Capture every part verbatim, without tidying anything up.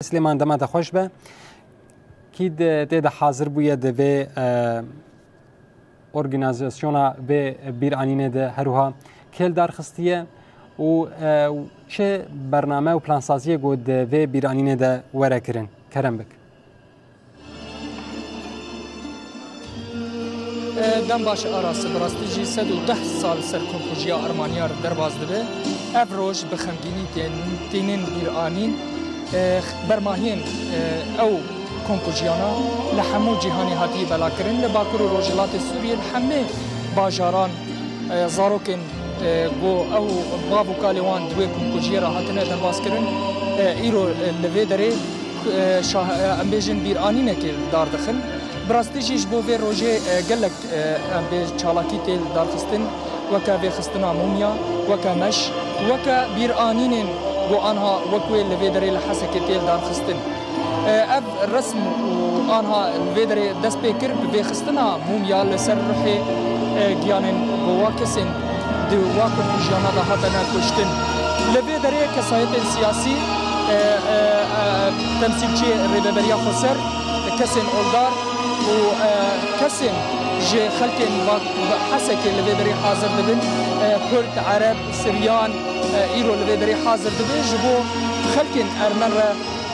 Silêman, dema te xweş be. Kî de tê de hazir bûye di vê, e, organîzasyona vê bîranînê de her wiha kê li dar xistiye û, e, çi bername û plansaziyê ku di vê bîranînê de were kirin? Kerem bik. Dem baş Aras, bi rastî jî sed û deh sal ser komkujiya Ermaniya re derbas dibe. Ev roj bi xemgînî tên, tînin bîr anîn. Bermahiyên ew komkujiyana li hemû cîhanê hatiye belakirin. Li Bakur û Rojhilatê Sûriyê li hemê bajaran zarokên ku ew bav û kalê wan di wê komkujiyê re hatine derbas kirin, îro li vê derê, e, şah-, e, em bêjin bîranînekê li dar dixin. Bi rastî jî ji bo vê rojê, e, gelek, e, em bê çalakî tê li dar xistin, weke vêxistina mûmya, weke meş, weke bîranînên ku anha wek wê li vê derê li Hesekê tê li dar xistin. E, ev resm û anha li vê derê dest pê kir bi vêxistina mûmya li ser ruhê, e, giyanên ku wa kesên di wa komkujiyana de hatine kuştin. Li vê derê kesayetên siyasî, e, e, e, temsîlçiyê Rêveberiya Xweser, kesên oldar û, e, kesên ji xelkên va-, Hesekê li vê derê hazir dibin. E, Kurd, Ereb, Siryan, e, îro li vê derê hazir dibin ji bo xelkên Ermen re,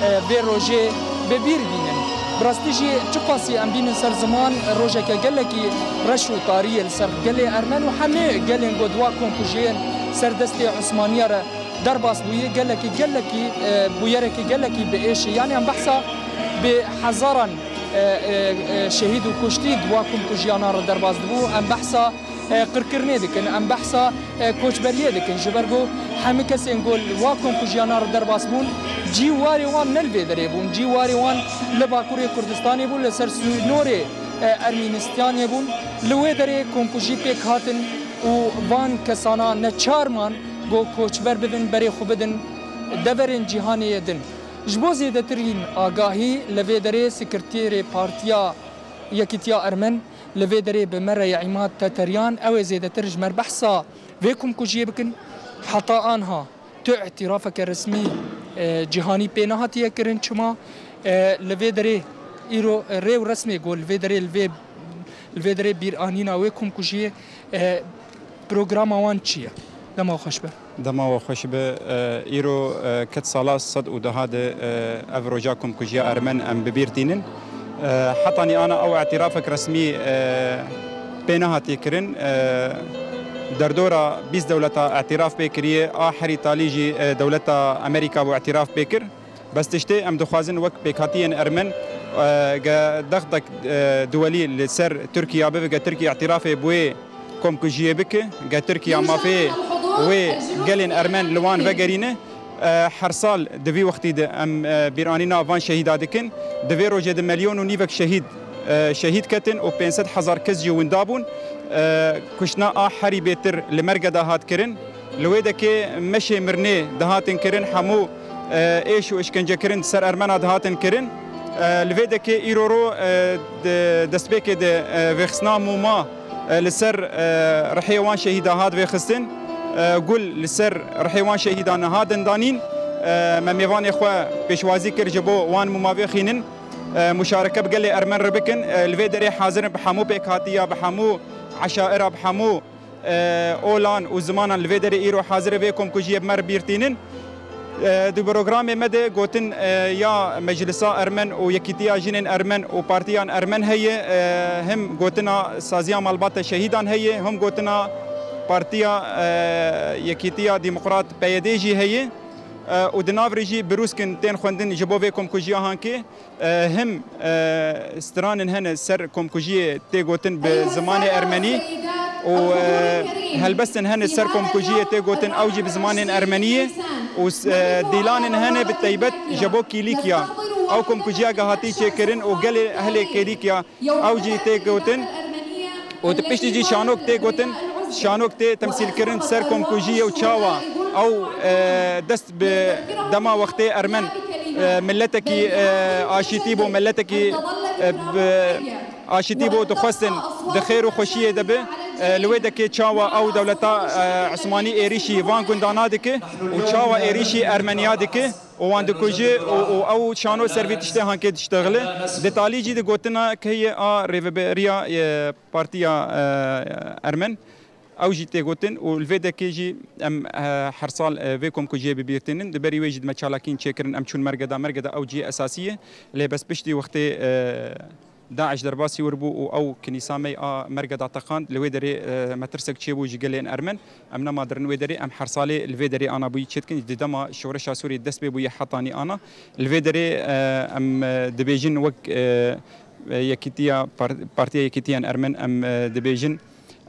e, vê rojê bi bîr bînin. Bi rastî jî çiqasî em bînin ser ziman, rojeke gelekî reş û tarî ye li ser gelê Ermen û hemê gelên ku di wa komkujiyên ser destê Osmaniya re derbas bûye, gelekî, gelekî, e, bûyerekî gelekî bi êş e. Yanî em behsa bi hezaran, e, e, e, şehîd û kuştî di wa komkujiyanan re derbas dibû. Em behsa e, qirkirinê dikin, em behsa, e, koçberiyê dikin. Ji ber ku hemî kesên ku li wa komkujiyana re derbas bûn, cî û warê wan ne li vê derê bûn. Cî û warê wan li Bakurê Kurdistanê bûn, li ser sînorê, e, Ermînistanê bûn. Li wê derê komkujî pêk hatin û van kesana neçar man ku koçber bibin, berê xwe bidin deverên cîhanê yê din. Ji bo zêdetirîn agahî, li vê derê sekreterê Partiya Yekîtiya Ermen li vê derê bi me re ye Îmad Teteryan, ew ê zêdetir ji me re behsa vê komkujiyê bikin. Heta anha tu îtirafeke resmî, e, cîhanî pê nehatiye kirin. Çima, e, li vê derê îro, e, rê û resmê ku li vê derê, li vê, li vê derê bîranîna wê komkujiyê, e, programa wan çi ye? Dema xweş be. Dema we xweş be. E, îro, e, ket sala sed û deha de, e, ev roja komkujiya Ermen em bi bîr tînin. E, hetanî ana ew îtirafek resmî, e, pê nehatiye kirin. E, derdora bîst dewleta îtiraf pê kiriye, a herî talî jî, e, dewleta Amerîka bû îtiraf pê kir. Bes tiştê em dixwazin wek pêkhatiyên Ermen, e, ge dexdek, e, duwelî li ser Tirkiya bibe, ge Tirkiye îtirafê bi wê komkujiyê bike, ge Tirkiya mafê wê gelên Ermen li wan vegerîne. E, her sal di vî wextî de em, e, bîranîna van şehîda dikin. Di vê rojê de melyon û nîvek şehîd, e, şehîd ketin û pênc sed hezar kes jî winda bûn. E, kuştina a herî bêtir li Mergê de hat kirin. Li wê dekê meşê mirinê dihatin kirin, hemû, e, êş û işkencekirin ser Ermena dihatin kirin. E, li vê dekê îro ro, e, di destpêkê de, e, vêxistina mûma, e, li ser, e, rihê wan şehîda hat vêxistin. E, gul li ser rihê wan şehîdan hat danîn. E, me mêvanê xwe pêşwazî kir ji bo wan mûma vêxînin, e, muşareke bi gelê Ermen re bikin. E, li vê derê hazir in bi hemû pêkhatiya, bi hemû eşaira, bi hemû e, olan û zimanan li vê derê îro hazir e vê komkujiyê bi me re bîr tînin. E, di programê me de gotin, e, ya Meclisa Ermen û Yekîtiya Jinên Ermen û Partiyan Ermen heye, e, him gotina Saziya Malbata Şehîdan heye, him gotina Partiya, e, Yekîtiya Demokrat P Y D jî heye. E, û di nav re jî birûskin tên xwendin ji bo vê komkujiya hankê. E, him, e, stranên hene ser komkujiyê tê gotin bi zimanê ermenî û, e, helbestên hene ser komkujiyê tê gotin ew jî bi zimanên ermeniyê û, e, dîlanên hene bi teybet ji bo Kîlîkya. Ew komkujiya ge hatî çêkirin û gelê ehlê Kîlîkya ew jî tê gotin. Û di piştî jî şanok tê gotin, şanok tê temsîlkirin ser komkujiyê û çawa ew, e, dest bi dema wextê Ermen, e, miletekî, e, aşîtî bû, miletekî, e, bi aşîtî bû, dixwestin di xêr û xweşiyê de bi. E, li wê dekê çawa ew dewleta, e, Osmanî êrîşî van gundana dike û çawa êrîşî Ermeniya dike û wan dikuje û, û ew şano ser vê tiştê hankê diştexile. Detalî jî di gotina keyê a rêveberiya, e, Partiya, e, Ermen. Ew jî tê gotin û li vê dekê jî em, e, her sal, e, vê komkujiyê bi bîr tînin. Di berî wê jî dime çalakiyên çêkirin, em çûn Mergeda. Mergeda ew cihê esasî ye. Lê bes piştî wextê, e, DAIŞ derbasî wir bû û ew kinîsa me a Mergeda teqand. Li wê derê, e, metirsek çêbû ji gelên Ermen. Em nema dirin wê derê, em her salê li vê derê ana bûyî çêdikin. Di dema şoreşa Sûriyê dest pê bûye hetanî ana. Li vê derê, e, em, e, dibêjin wek, e, e, Yekîtiya Par-, Partiya Yekîtiyan Ermen em, e, dibêjin,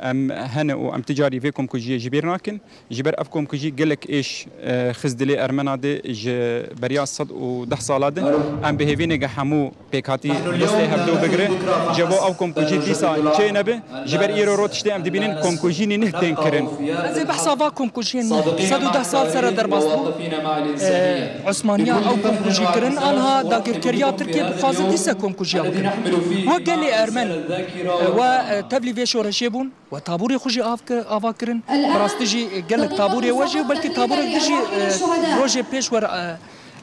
em hene û em ti carî vê komkujiyê ji bîr nakin. Ji ber ev komkujî gelek êş, e, xist dilê Ermena de ji beriya sed û deh sala de. Em bi hêvî ne ge hemû pêkhatî destê hevdû bigire. Ji bo ev komkujî dîsa çê nebe. Ji ber îro ro tiştê em dibînin komkujînî nih tên kirin. Ez ê behsa va komkujiyên sed û deh sal sere derbas bû. E, Osmaniya ew komkujî kirin, anha dagirkeriya Tirkiye dixwaze dîsa komkujiya bikin. Wek gelê Ermen, e, we, e, tevlî vê şoreşê bûn, we taborê xwe jî av ki-, ava kirin. Bi rastî jî gelek taborê we jî û belkî taborek din jî, e, rojê pêş we re,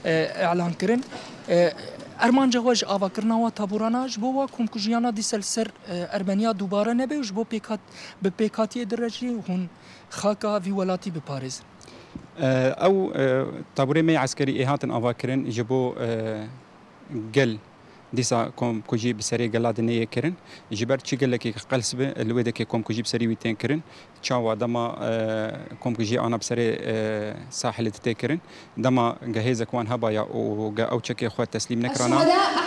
e, e, îlan kirin. E, Ermanca we ji avakirina we taborana ji bo we komkujiyana dîsa li ser, e, Ermeniya dubare nebe û ji bo pêkhat-, bi pêkhatiyê dire jî hûn xaka vî welatî biparêzin. E, ew, e, taborê me yê eskerî ê hatin avakirin ji bo, e, gel dîsa komkujî bi serê gela dinê yê kirin. Ji ber çi gelekê qels bi, li wê dekê komkujî bi serî wî tên kirin. Çawa dema, e, komkujî ana bi serê, e, sahilê de tê kirin. Dema ge hêzek wan hebaya û ge ew çekê xwe teslîm nekirana,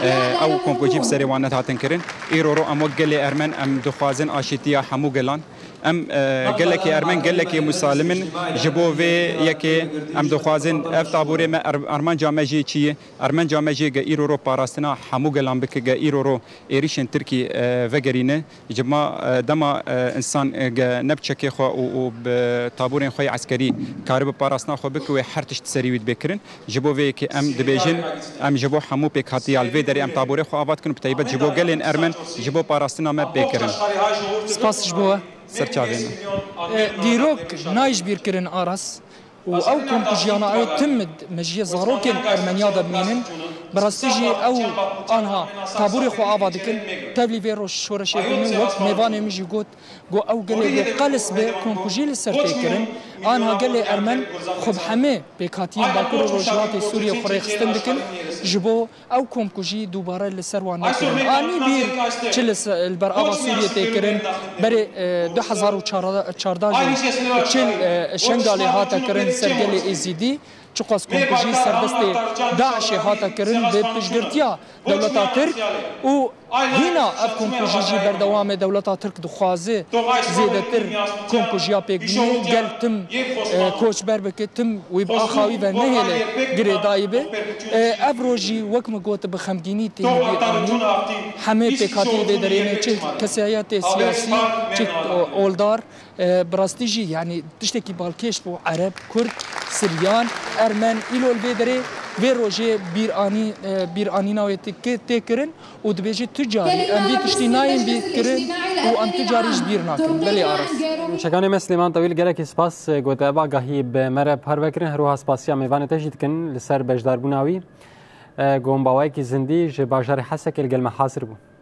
e, ew komkujî bi serê wan nedihatin kirin. Îro ro em wek gelê Ermen em dixwazin aşîtiya hemû gelan. Em, e, gelekî Ermen, gelekî musalim in. Ji bo vê yekê em dixwazin ev taborê me er-, armanca me jê çi ye? Armanca me jê ge îro ro parastina hemû gelan bike, ge îro ro êrîşên Tirkî, e, vegerîne. Ji ma, e, dema, e, însan, e, ge ne bi çekê xwe û, û bi taborên xwe yê eskerî karibe parastina xwe bike, wê her tişt serî wî dibe kirin. Ji bo vê yekê em dibêjin, em ji bo hemû pêkhatiya li vê derê em taborê xwe ava dikin û bi taybet ji bo gelên Ermen ji bo parastina me bê kirin. Spas ji bo we. Ser çavê me. E, dîrok nayê ji bîr kirin Aras. Û ew komkujiyana ew tim mejiyê zarokên Ermeniya de bimînin. Bi rastî jî ew anha taborê xwe ava dikin. Tevlî vê roj şoreşê bûne wek mêvanê min jî got, got ew gelê got qelis be komkujî li ser tê kirin. Anha gelê Ermen xwe bi hemê pêkhatiyên Bakur û Rojhilatê Sûriyê xwe rêxistin dikin. Ji bo ew komkujî dubare li ser wan nekirin. Anî bîr çi li se-, li ber ava Sûriyê tê kirin, berê, e, du hezar û çardeh jî çil, e, Şengalê hate kirin ser gelê Êzîdî, çiqas komkujî serdestê DAIŞê hate kirin bi piştgirtiya dewleta Tirk û hîna ev komkujî jî berdewam e. Dewleta Tirk dixwaze zêdetir komkujiya pêk bîne, gel tim, e, koçber bike, tim wî bi axa wî ve nehêle girêdayî be. E, ev roj jî wek min got bi xemgînî tê bîr anîn. Hemê pêkhatiyê vê derê ne, çi kesayetê siyasî, çi o-, oldar, e, bi rastî jî, yanî tiştekî balkêş bû, Ereb, Kurd, Siryan, Ermen, îlo li vê derê vê rojê bîr anî-, e, bîranîna wê tê ki-, tê kirin. Û dibêje tu carî em vî tiştî nayên bîrkirin û em tu carî ji bîr nakin. Belê Aras. Çekanê me Silêman Tewîl, gelekî spas, e, ku te ev agahî bi me re parve kirin. Her wiha spasiya mêvanê te jî dikin li ser beşdarbûna wî. E, ku bi awayekî zindî ji bajarê Hesekê li gel me hazir bû.